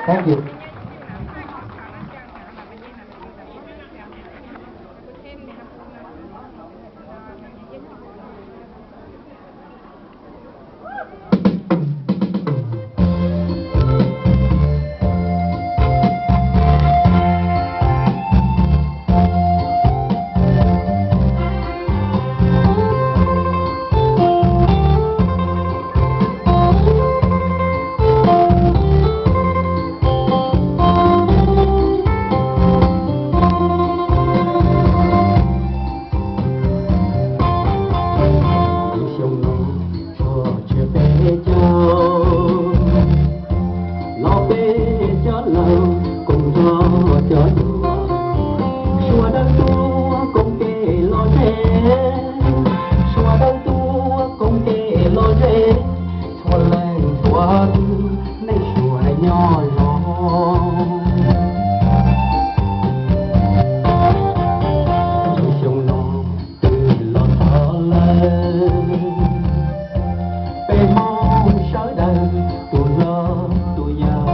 Thank you. Xyoo no tsuas tshiab peb caug, los peb cov laus koom nrog cov hluas, sawv daws tuaj koom kev lom zem, sawv daws tuaj koom kev lom zem, txhua leej txhua tus neej tsuas nyob zoo. Xyoo no twb los txog lawm, peb Hmoob sawv daws tus hlob tus yau,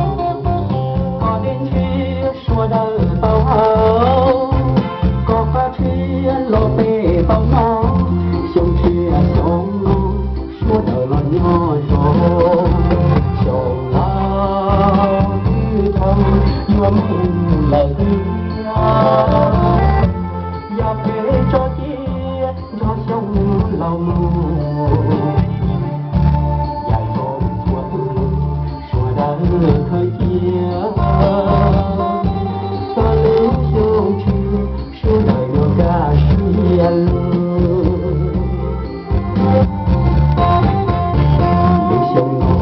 koj dej ntshiab sawv daws tau haus, koj qab tshiab los peb tau noj, xyoo tshiab xyoo no sawv daws los nyob zoo, xyoo laus twb dhau yuav mus lawm tiag. Yog peb tso cia nrog xyoo laus mus, yam zoo txhua tus sawv daws khaws cia, txog lub xyoo tshiab sawv daws yuav kaj siab lug. Lub xyoo no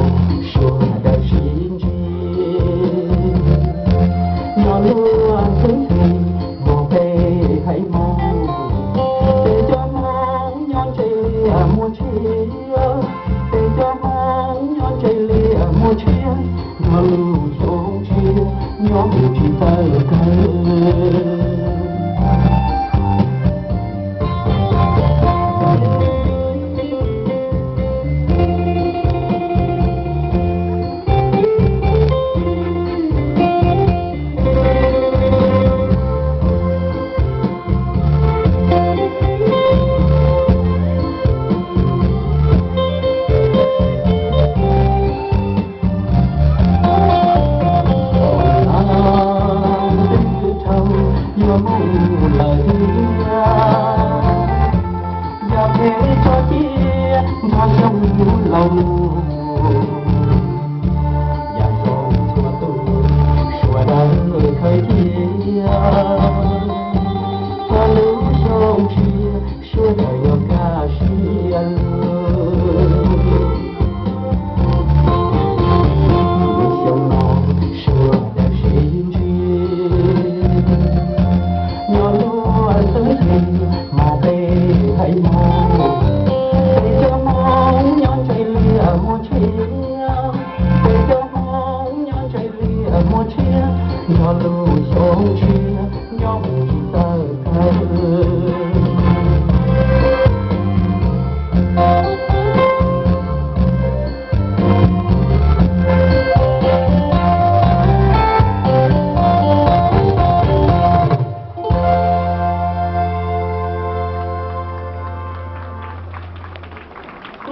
sawv daws sib ntsib, nyob luag xeeb ntxwv hmov peb haiv Hmoob, peb cov Hmoob nyob ntsej liaj muaj tshiab, peb cov Hmoob nyob ntsej liaj muaj tshiab, nrog lub xyoo tshiab nyob mus tsis tawm kawg.